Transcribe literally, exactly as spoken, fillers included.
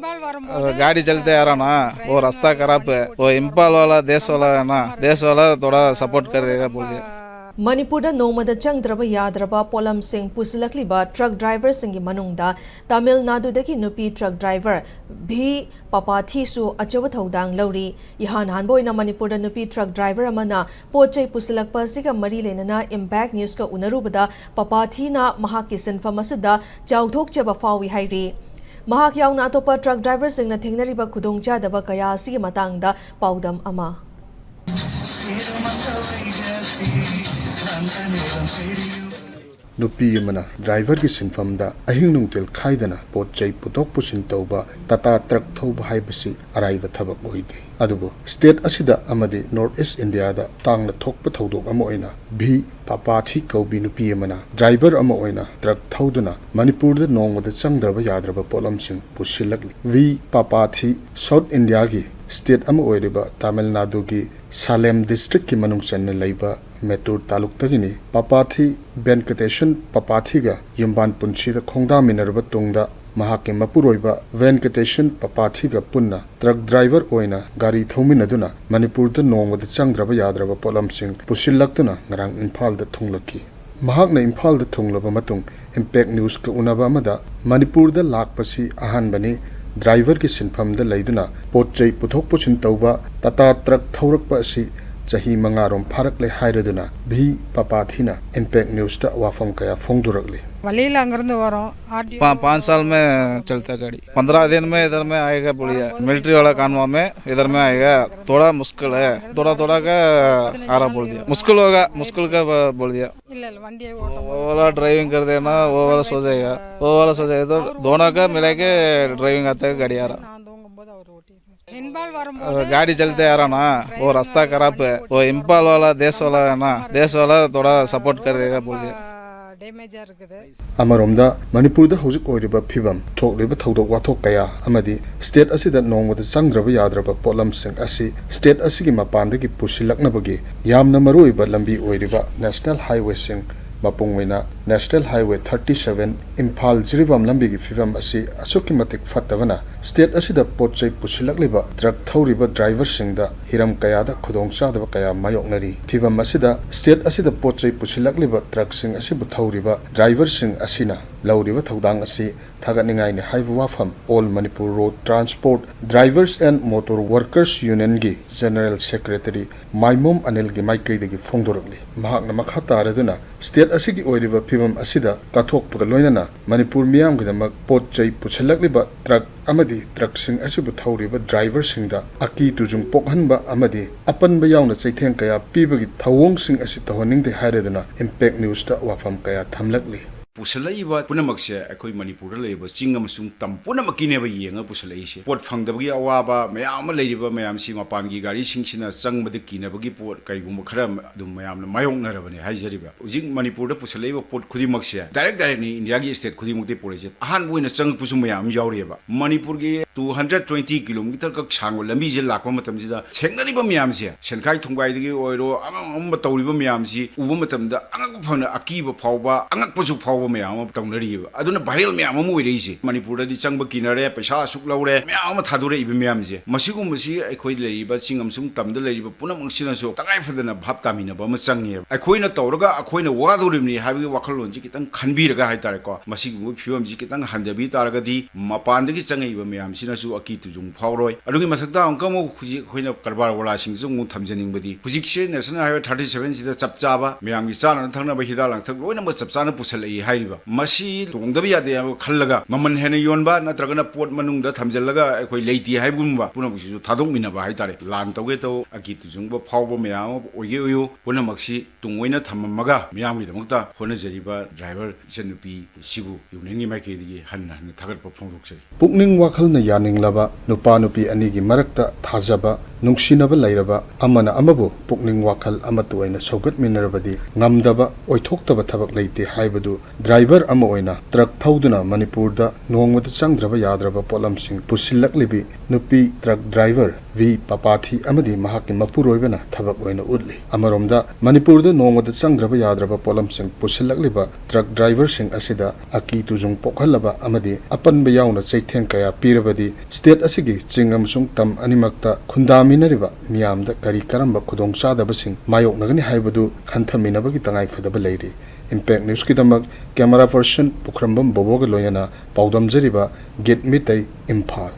गाड़ी चलते आ रहा ना, वो रास्ता खराब है, वो इम्फाल वाला देश वाला है ना, देश वाला थोड़ा सपोर्ट कर देगा बोलिए। ꯃꯅꯤꯄꯨꯔꯗ ꯅꯣꯡꯃꯗ ꯆꯪꯗ꯭ꯔꯕ ꯌꯥꯗ꯭ꯔꯕ ꯄꯣꯠꯂꯝꯁꯤꯡ ꯄꯨꯁꯤꯜꯂꯛꯂꯤꯕ ꯇ꯭ꯔꯛ ꯗ꯭ꯔꯥꯏꯚꯔꯁꯤꯡꯒꯤ ꯃꯅꯨꯡꯗ ꯇꯥꯃꯤꯜ ꯅꯥꯗꯨꯗꯒꯤ ꯅꯨꯄꯤ ꯇ꯭ꯔꯛ ꯗ꯭ꯔꯥꯏꯚꯔ ꯚꯤ ꯄꯥꯄꯥꯊꯤꯁꯨ ꯑꯆꯧꯕ ꯊꯧꯗꯥꯡ ꯂꯧꯔꯤ꯫ ꯏꯍꯥꯟ ꯍꯥꯟꯕ ꯑꯣꯏꯅ ꯃꯅꯤꯄꯨꯔꯗ ꯅꯨꯄꯤ ꯇ꯭ꯔꯛ ꯗ꯭ꯔꯥꯏꯚꯔ ꯑꯃꯅ ꯄꯣꯠ ꯆꯩ ꯄꯨꯁꯤꯜꯂꯛꯄ ꯑꯁꯤꯒ ꯃꯔꯤ ꯂꯩꯅꯅ ꯏꯝꯄꯦꯛ ꯅ꯭ꯌꯨꯁꯀ ꯎꯅꯔꯨꯕꯗ ꯄꯥꯄꯥꯊꯤꯅ ꯃꯍꯥꯛꯀꯤ ꯁꯤꯟꯐꯝ ꯑꯁꯤꯗ ꯆꯥꯎꯊꯣꯛꯆꯕ ꯐꯥꯎꯏ ꯍꯥꯏꯔꯤ꯫ ꯃꯍꯥꯛ ꯌꯥꯎꯅ ꯑꯇꯣꯞꯄ ꯇ꯭ꯔꯛ ꯗ꯭ꯔꯥꯏꯚꯔꯁꯤꯡꯅ ꯊꯦꯡꯅꯔꯤꯕ ꯈꯨꯗꯣꯡꯆꯥꯗꯕ ꯀꯌꯥ ꯑꯁꯤꯒꯤ ꯃꯇꯥꯡꯗ ꯄꯥꯎꯗꯝ ꯑꯃ꯫ ꯅꯨꯄꯤ ꯑꯃꯅ ꯗ꯭ꯔꯥꯏꯚꯔꯒꯤ ꯁꯤꯟꯐꯝꯗ ꯑꯍꯤꯡ ꯅꯨꯡꯊꯤꯜ ꯈꯥꯏꯗꯅ ꯄꯣꯠ ꯆꯩ ꯄꯨꯊꯣꯛ ꯄꯨꯁꯤꯟ ꯇꯧꯕ ꯇꯥꯇꯥ ꯇ꯭ꯔꯛ ꯊꯧꯕ ꯍꯥꯏꯕꯁꯤ ꯑꯔꯥꯏꯕ ꯊꯕꯛ ꯑꯣꯏꯗꯦ꯫ ꯑꯗꯨꯕꯨ ꯁ꯭ꯇꯦꯠ ꯑꯁꯤꯗ ꯑꯃꯗꯤ ꯅꯣꯔꯠ ꯏꯁ ꯏꯟꯗꯤꯌꯥꯗ ꯇꯥꯡꯅ ꯊꯣꯛꯄ ꯊꯧꯗꯣꯛ ꯑꯃ ꯑꯣꯏꯅ ꯚꯤ ꯄꯥꯄꯥꯊꯤ ꯀꯧꯕꯤ ꯅꯨꯄꯤ ꯑꯃꯅ ꯗ꯭ꯔꯥꯏꯚꯔ ꯑꯃ ꯑꯣꯏꯅ ꯇ꯭ꯔꯛ ꯊꯧꯗꯨꯅ ꯃꯅꯤꯄꯨꯔꯗ ꯅꯣꯡꯃꯗ ꯆꯪꯗ꯭ꯔꯕ ꯌꯥꯗ꯭ꯔꯕ ꯄꯣꯠꯂꯝꯁꯤꯡ ꯄꯨꯁꯤꯜꯂꯛꯂꯤ꯫ ꯚꯤ ꯄꯥꯄꯥꯊꯤ ꯁꯥꯎꯠ ꯏꯟꯗꯤꯌꯥꯒꯤ ꯁ꯭ꯇꯦꯠ ꯑꯃ ꯑꯣꯏꯔꯤꯕ ꯇꯥꯃꯤꯜ ꯅꯥꯗꯨꯒꯤ ꯁꯥꯂꯦꯝ ꯗꯤꯁꯇ꯭ꯔꯤꯛꯀꯤ ꯃꯅꯨꯡ ꯆꯟꯅ ꯂꯩꯕ ꯃꯦꯇꯨꯔ ꯇꯥꯂꯨꯛꯇꯒꯤꯅꯤ꯫ ꯄꯥꯄꯥꯊꯤ ꯚꯦꯟꯀꯇꯦꯁꯟ ꯄꯥꯄꯥꯊꯤꯒ ꯌꯨꯝꯕꯥꯟ ꯄꯨꯟꯁꯤꯗ ꯈꯣꯡꯗꯥꯃꯤꯟꯅꯔꯕ ꯇꯨꯡꯗ ꯃꯍꯥꯛꯀꯤ ꯃꯄꯨꯔꯣꯏꯕ ꯚꯦꯟꯀꯇꯦꯁꯟ ꯄꯥꯄꯥꯊꯤꯒ ꯄꯨꯟꯅ ꯇ꯭ꯔꯛ ꯗ꯭ꯔꯥꯏꯚꯔ ꯑꯣꯏꯅ ꯒꯥꯔꯤ ꯊꯧꯃꯤꯟꯅꯗꯨꯅ ꯃꯅꯤꯄꯨꯔꯗ ꯅꯣꯡꯃꯗ ꯆꯪꯗ꯭ꯔꯕ ꯌꯥꯗ꯭ꯔꯕ ꯄꯣꯠꯂꯝꯁꯤꯡ ꯄꯨꯁꯤꯜꯂꯛꯇꯨꯅ ꯉꯔꯥꯡ ꯏꯝꯐꯥꯜꯗ ꯊꯨꯡꯂꯛꯈꯤ꯫ ꯃꯍꯥꯛꯅ ꯏꯝꯐꯥꯜꯗ ꯊꯨꯡꯂꯕ ꯃꯇꯨꯡ ꯏꯝꯄꯦꯛ ꯅ꯭ꯌꯨꯁꯀ ꯎꯅꯕ ꯑꯃꯗ ꯃꯅꯤꯄꯨꯔꯗ ꯂꯥꯛꯄꯁꯤ ꯑꯍꯥꯟꯕꯅꯤ, ꯗ꯭ꯔꯥꯏꯚꯔꯒꯤ ꯁꯤꯟꯐꯝꯗ ꯂꯩꯗꯨꯅ ꯄꯣꯠ ꯆꯩ ꯄꯨꯊꯣꯛ ꯄꯨꯁꯤꯟ ꯇꯧꯕ ꯇꯥꯇꯥ ꯇ꯭ꯔꯛ ꯊꯧꯔꯛꯄ ꯑꯁꯤ ꯆꯍꯤ ꯃꯉꯥꯔꯣꯝ ꯐꯥꯔꯛꯂꯦ ꯍꯥꯏꯔꯗꯨꯅ ꯚꯤ ꯄꯥꯄꯥꯊꯤꯅ ꯏꯝꯄꯦꯛ ꯅ꯭ꯌꯨꯁꯇ ꯋꯥꯐꯝ ꯀꯌꯥ ꯐꯣꯡꯗꯣꯔꯛꯂꯤ꯫ वलीला अंगरंदु वरों आरडीओ पा, पाँच साल में चलता गाड़ी, पंद्रह दिन में इधर में आएगा बोलिया, मिलिट्री वाला कानवा में इधर में आएगा। थोड़ा मुश्किल है, थोड़ा थोड़ा का आ रहा बोल दिया, मुश्किल होगा, मुश्किल का ब- बोल दिया। इल्ल वंडी वो वाला ड्राइविंग कर देना, वो वाला सो जाएगा, वो वाला सो जाएगा, तो दोनों का मिला के ड्राइविंग आता है गाड़ी आ रहा। நான் தூங்கும்போது அவர் ஓட்டிடுவார் இன்பால் வரும்போது गाड़ी चलते आ रहा ना, वो रास्ता खराब है, वो इम्फाल वाला देश वाला है ना, देश वाला थोड़ा सपोर्ट कर देगा बोल दिया। டேமேஜாக இருக்குது ꯑꯃꯔꯣꯝꯗ ꯃꯅꯤꯄꯨꯔꯗ ꯍꯧꯖꯤꯛ ꯑꯣꯏꯔꯤꯕ ꯐꯤꯕꯝ, ꯊꯣꯛꯂꯤꯕ ꯊꯧꯗꯣꯛ ꯋꯥꯊꯣꯛ ꯀꯌꯥ ꯑꯃꯗꯤ ꯁ꯭ꯇꯦꯠ ꯑꯁꯤꯗ ꯅꯣꯡꯃꯗ ꯆꯪꯗ꯭ꯔꯕ ꯌꯥꯗ꯭ꯔꯕ ꯄꯣꯠꯂꯝꯁꯤꯡ ꯑꯁꯤ ꯁ꯭ꯇꯦꯠ ꯑꯁꯤꯒꯤ ꯃꯄꯥꯟꯗꯒꯤ ꯄꯨꯁꯤꯜꯂꯛꯅꯕꯒꯤ ꯌꯥꯝꯅ ꯃꯔꯨꯑꯣꯏꯕ ꯂꯝꯕꯤ ꯑꯣꯏꯔꯤꯕ ꯅꯦꯁꯅꯦꯜ ꯍꯥꯏꯋꯦꯁꯤꯡ, ꯃꯄꯨꯡ ꯑꯣꯏꯅ National Highway thirty seven Imphal Jiribam ꯂꯝꯕꯤꯒꯤ ꯐꯤꯕꯝ ꯑꯁꯤ ꯑꯁꯨꯛꯀꯤ ꯃꯇꯤꯛ ꯐꯠꯇꯕꯅ state ꯑꯁꯤꯗ ꯄꯣꯠ ꯆꯩ ꯄꯨꯁꯤꯜꯂꯛꯂꯤꯕ truck ꯊꯧꯔꯤꯕ driverꯁꯤꯡꯗ ꯍꯤꯔꯝ ꯀꯌꯥꯗ ꯈꯨꯗꯣꯡꯆꯥꯗꯕ ꯀꯌꯥ ꯃꯥꯌꯣꯛꯅꯔꯤ꯫ ꯐꯤꯕꯝ ꯑꯁꯤꯗ state ꯑꯁꯤꯗ ꯄꯣꯠ ꯆꯩ ꯄꯨꯁꯤꯜꯂꯛꯂꯤꯕ truckꯁꯤꯡ ꯑꯁꯤꯕꯨ ꯊꯧꯔꯤꯕ driverꯁꯤꯡ ꯑꯁꯤꯅ ꯂꯧꯔꯤꯕ ꯊꯧꯗꯥꯡ ꯑꯁꯤ ꯊꯥꯒꯠꯅꯤꯡꯉꯥꯏꯅꯤ ꯍꯥꯏꯕ ꯋꯥꯐꯝ All Manipur Road Transport Drivers and Motor Workers Unionꯒꯤ General Secretary ꯃꯥꯏꯃꯣꯝ ꯑꯅꯤꯜꯒꯤ ꯃꯥꯏꯀꯩꯗꯒꯤ ꯐꯣꯡꯗꯣꯔꯛꯂꯤ꯫ ꯃꯍꯥꯛꯅ ꯃꯈꯥ ꯇꯥꯔꯗꯨꯅ state ꯑꯁꯤꯒꯤ ꯑꯣꯏꯔꯤꯕ ꯐꯤꯕꯝ ꯑꯁꯤꯗ ꯀꯠꯊꯣꯛꯄꯒ ꯂꯣꯏꯅꯅ ꯃꯅꯤꯄꯨꯔ ꯃꯤꯌꯥꯝꯒꯤꯗꯃꯛ ꯄꯣꯠ ꯆꯩ ꯄꯨꯁꯤꯜꯂꯛꯂꯤꯕ truck ꯑꯃꯗꯤ truckꯁꯤꯡ ꯑꯁꯤꯕꯨ ꯊꯧꯔꯤꯕ driverꯁꯤꯡꯗ ꯑꯀꯤ ꯇꯨꯖꯨꯡ ꯄꯣꯛꯍꯟꯕ ꯑꯃꯗꯤ ꯑꯄꯟꯕ ꯌꯥꯎꯅ ꯆꯩꯊꯦꯡ ꯀꯌꯥ ꯄꯤꯕꯒꯤ ꯊꯧꯑꯣꯡꯁꯤꯡ ꯑꯁꯤ ꯇꯧꯍꯟꯅꯤꯡꯗꯦ ꯍꯥꯏꯔꯗꯨꯅ Impact Newsꯇ ꯋꯥꯐꯝ ꯀꯌꯥ ꯊꯝꯂꯛꯂꯤ꯫ ꯄꯨꯁꯜꯂꯛꯏꯕ ꯄꯨꯝꯅꯃꯛꯁꯦ ꯑꯩꯈꯣꯏ ꯃꯅꯤꯄꯨꯔꯗ ꯂꯩꯔꯤꯕ ꯆꯤꯡ ꯑꯃꯁꯨꯡ ꯇꯝ ꯄꯨꯝꯅꯃꯛꯀꯤꯅꯦꯕ ꯌꯦꯡꯉ ꯄꯨꯁꯜꯂꯛꯏꯁꯦ꯫ ꯄꯣꯠ ꯐꯪꯗꯕꯒꯤ ꯑꯋꯥꯕ ꯃꯌꯥꯝ ꯑꯃ ꯂꯩꯔꯤꯕ ꯃꯌꯥꯝꯁꯤ ꯃꯄꯥꯟꯒꯤ ꯒꯥꯔꯤꯁꯤꯡꯁꯤꯅ ꯆꯪꯕꯗ ꯀꯤꯅꯕꯒꯤ ꯄꯣꯠ ꯀꯩꯒꯨꯝꯕ ꯈꯔ ꯑꯗꯨꯝ ꯃꯌꯥꯝꯅ ꯃꯥꯌꯣꯛꯅꯔꯕꯅꯦ ꯍꯥꯏꯖꯔꯤꯕ꯫ ꯍꯧꯖꯤꯛ ꯃꯅꯤꯄꯨꯔꯗ ꯄꯨꯁꯜꯂꯛꯏꯕ ꯄꯣꯠ ꯈꯨꯗꯤꯡꯃꯛꯁꯦ direct directꯅꯤ ꯏꯟꯗꯤꯌꯥꯒꯤ state ꯈꯨꯗꯤꯡꯃꯛꯇꯩ ꯄꯨꯔꯛꯏꯁꯦ꯫ ꯑꯍꯥꯟꯕ ꯑꯣꯏꯅ ꯆꯪꯉꯛꯄꯁꯨ ꯃꯌꯥꯝ ꯑꯃ ꯌꯥꯎꯔꯤꯑꯕ꯫ ꯃꯅꯤꯄꯨꯔꯒꯤ two hundred twenty kilometer ꯈꯛ ꯁꯥꯡꯕ ꯂꯝꯕꯤꯁꯦ ꯂꯥꯛꯄ ꯃꯇꯝꯁꯤꯗ ꯊꯦꯡꯅꯔꯤꯕ ꯃꯌꯥꯝꯁꯦ, ꯁꯦꯟꯈꯥꯏ ꯊꯨꯝꯈꯥꯏꯗꯒꯤ ꯑꯣꯏꯔꯣ, ꯑꯃ ꯑꯃ ꯇꯧꯔꯤꯕ ꯃꯌꯥꯝꯁꯤ ꯎꯕ ꯃꯇꯝꯗ ꯑꯉꯛꯄ ꯐꯪꯅ ꯑꯀꯤꯕ ꯐꯥꯎꯕ, ꯑꯉꯛꯄꯁꯨ ꯐꯥꯎꯕ ꯃꯌꯥꯝ ꯑꯃ ꯇꯧꯅꯔꯤꯑꯕ꯫ ꯑꯗꯨꯅ viral ꯃꯌꯥꯝ ꯑꯃ ꯑꯣꯏꯔꯛꯏꯁꯦ꯫ ꯃꯅꯤꯄꯨꯔꯗꯗꯤ ꯆꯪꯕ ꯀꯤꯅꯔꯦ, ꯄꯩꯁꯥ ꯑꯁꯨꯛ ꯂꯧꯔꯦ, ꯃꯌꯥꯝ ꯑꯃ ꯊꯥꯗꯣꯔꯛꯏꯕ ꯃꯌꯥꯝꯁꯦ, ꯃꯁꯤꯒꯨꯝꯕꯁꯤ ꯑꯩꯈꯣꯏ ꯂꯩꯔꯤꯕ ꯆꯤꯡ ꯑꯃꯁꯨꯡ ꯇꯝꯗ ꯂꯩꯔꯤꯕ ꯄꯨꯝꯅꯃꯛꯁꯤꯅꯁꯨ ꯇꯉꯥꯏ ꯐꯗꯅ ꯚꯥꯞ ꯇꯥꯃꯤꯟꯅꯕ ꯑꯃ ꯆꯪꯉꯦꯕ꯫ ꯑꯩꯈꯣꯏꯅ ꯇꯧꯔꯒ ꯑꯩꯈꯣꯏꯅ ꯋꯥꯗꯧꯔꯤꯕꯅꯤ ꯍꯥꯏꯕꯒꯤ ꯋꯥꯈꯜꯂꯣꯟꯁꯤ ꯈꯤꯇꯪ ꯈꯟꯕꯤꯔꯒ ꯍꯥꯏꯇꯥꯔꯦꯀꯣ, ꯃꯁꯤꯒꯨꯝꯕ ꯐꯤꯕꯝꯁꯤ ꯈꯤꯇꯪ ꯍꯟꯊꯕꯤ ꯇꯥꯔꯒꯗꯤ ꯃꯄꯥꯟꯗꯒꯤ ꯆꯪꯉꯛꯏꯕ ꯃꯌꯥꯝꯁꯤꯅꯁꯨ ꯑꯀꯤ ꯇꯨꯖꯨꯡ ꯐꯥꯎꯔꯣꯏ꯫ ꯑꯗꯨꯒꯤ ꯃꯊꯛꯇ ꯑꯃꯨꯛꯀ ꯑꯃꯨꯛ ꯍꯧꯖꯤꯛ ꯑꯩꯈꯣꯏꯅ ꯀꯔꯕꯥꯔ ꯋꯥꯂꯥꯁꯤꯡꯁꯨ ꯑꯃꯨꯛ ꯊꯝꯖꯅꯤꯡꯕꯗꯤ, ꯍꯧꯖꯤꯛꯁꯦ National Highway thirty seven ꯁꯤꯗ ꯆꯞ ꯆꯥꯕ ꯃꯌꯥꯝꯒꯤ ꯆꯥꯅ ꯊꯛꯅꯕ ꯍꯤꯗꯥꯛ ꯂꯥꯡꯊꯛ ꯂꯣꯏꯅꯃꯛ ꯆꯞ ꯆꯥꯅ ꯄꯨꯁꯜꯂꯛꯏ ꯍꯥꯏꯔꯤꯕ, ꯃꯁꯤ ꯇꯣꯡꯗꯕ ꯌꯥꯗꯦ ꯍꯥꯏꯕ ꯈꯜꯂꯒ ꯃꯃꯜ ꯍꯦꯟꯅ ꯌꯣꯟꯕ ꯅꯠꯇ꯭ꯔꯒꯅ ꯄꯣꯠ ꯃꯅꯨꯡꯗ ꯊꯝꯖꯤꯜꯂꯒ ꯑꯩꯈꯣꯏ ꯂꯩꯇꯦ ꯍꯥꯏꯕꯒꯨꯝꯕ ꯄꯨꯝꯅꯃꯛꯁꯤꯁꯨ ꯊꯥꯗꯣꯛꯃꯤꯟꯅꯕ ꯍꯥꯏꯇꯥꯔꯦ꯫ ꯂꯥꯟ ꯇꯧꯒꯦ ꯇꯧ, ꯑꯀꯤ ꯇꯨꯖꯨꯡꯕ ꯐꯥꯎꯕ ꯃꯌꯥꯝ ꯑꯃ ꯑꯣꯏꯒꯦ ꯑꯣꯏꯌꯨ, ꯄꯨꯝꯅꯃꯛꯁꯤ ꯇꯨꯡ ꯑꯣꯏꯅ ꯊꯝꯃꯝꯃꯒ ꯃꯤꯌꯥꯝꯒꯤꯗꯃꯛꯇ ꯍꯣꯠꯅꯖꯔꯤꯕ driver ꯏꯆꯟꯅꯨꯄꯤ ꯁꯤꯕꯨ unionꯒꯤ ꯃꯥꯏꯀꯩꯗꯒꯤ ꯍꯟꯅ ꯍꯟꯅ ꯊꯥꯒꯠꯄ ꯐꯣꯡꯗꯣꯛꯆꯔꯤ꯫ ꯄꯨꯛꯅꯤꯡ ꯋꯥꯈꯜꯅ ꯌꯥꯅꯤꯡꯂꯕ ꯅꯨꯄꯥ ꯅꯨꯄꯤ ꯑꯅꯤꯒꯤ ꯃꯔꯛꯇ ꯊꯥꯖꯕ, ꯅꯨꯡꯁꯤꯅꯕ ꯂꯩꯔꯕ ꯑꯃꯅ ꯑꯃꯕꯨ ꯄꯨꯛꯅꯤꯡ ꯋꯥꯈꯜ ꯑꯃꯠꯇ ꯑꯣꯏꯅ ꯁꯧꯒꯠꯃꯤꯟꯅꯔꯕꯗꯤ ꯉꯝꯗꯕ, ꯑꯣꯏꯊꯣꯛꯇꯕ ꯊꯕꯛ ꯂꯩꯇꯦ ꯍꯥꯏꯕꯗꯨ ꯗ꯭ꯔꯥꯏꯚꯔ ꯑꯃ ꯑꯣꯏꯅ ꯇ꯭ꯔꯛ ꯊꯧꯗꯨꯅ ꯃꯅꯤꯄꯨꯔꯗ ꯅꯣꯡꯃꯗ ꯆꯪꯗ꯭ꯔꯕ ꯌꯥꯗ꯭ꯔꯕ ꯄꯣꯠꯂꯝꯁꯤꯡ ꯄꯨꯁꯤꯜꯂꯛꯂꯤꯕꯤ ꯅꯨꯄꯤ ꯇ꯭ꯔꯛ ꯗ꯭ꯔꯥꯏꯚꯔ ꯚꯤ ꯄꯄꯥꯊꯤ ꯑꯃꯗꯤ ꯃꯍꯥꯛꯀꯤ ꯃꯄꯨꯔꯣꯏꯕꯅ ꯊꯕꯛ ꯑꯣꯏꯅ ꯎꯠꯂꯤ꯫ ꯑꯃꯔꯣꯝꯗ ꯃꯅꯤꯄꯨꯔꯗ ꯅꯣꯡꯃꯗ ꯆꯪꯗ꯭ꯔꯕ ꯌꯥꯗ꯭ꯔꯕ ꯄꯣꯠꯂꯝꯁꯤꯡ ꯄꯨꯁꯤꯜꯂꯛꯂꯤꯕ ꯇ꯭ꯔꯛ ꯗ꯭ꯔꯥꯏꯚꯔꯁꯤꯡ ꯑꯁꯤꯗ ꯑꯀꯤ ꯇꯨꯖꯨꯡ ꯄꯣꯛꯍꯜꯂꯕ ꯑꯃꯗꯤ ꯑꯄꯟꯕ ꯌꯥꯎꯅ ꯆꯩꯊꯦꯡ ꯀꯌꯥ ꯄꯤꯔꯕꯗꯤ ꯁ꯭ꯇꯦꯠ ꯑꯁꯤꯒꯤ ꯆꯤꯡ ꯑꯃꯁꯨꯡ ꯇꯝ ꯑꯅꯤꯃꯛꯇ ꯈꯨꯟꯗꯥꯃꯤꯟꯅꯔꯤꯕ ꯃꯤꯌꯥꯝꯗ ꯀꯔꯤ ꯀꯔꯝꯕ ꯈꯨꯗꯣꯡꯆꯥꯗꯕꯁꯤꯡ ꯃꯥꯌꯣꯛꯅꯒꯅꯤ ꯍꯥꯏꯕꯗꯨ ꯈꯟꯊꯃꯤꯟꯅꯕꯒꯤ ꯇꯉꯥꯏꯐꯗꯕ ꯂꯩꯔꯤ꯫ ꯏꯝꯄꯦꯛ ꯅ꯭ꯌꯨꯁꯀꯤꯗꯃꯛ ꯀꯦꯃꯦꯔꯥ ꯄꯔꯁꯟ ꯄꯨꯈ꯭ꯔꯝꯕꯝ ꯕꯣꯕꯣꯒ ꯂꯣꯏꯅꯅ ꯄꯥꯎꯗꯝꯖꯔꯤꯕ ꯒꯤꯠ ꯃꯤꯇꯩ, ꯏꯝꯐꯥꯜ꯫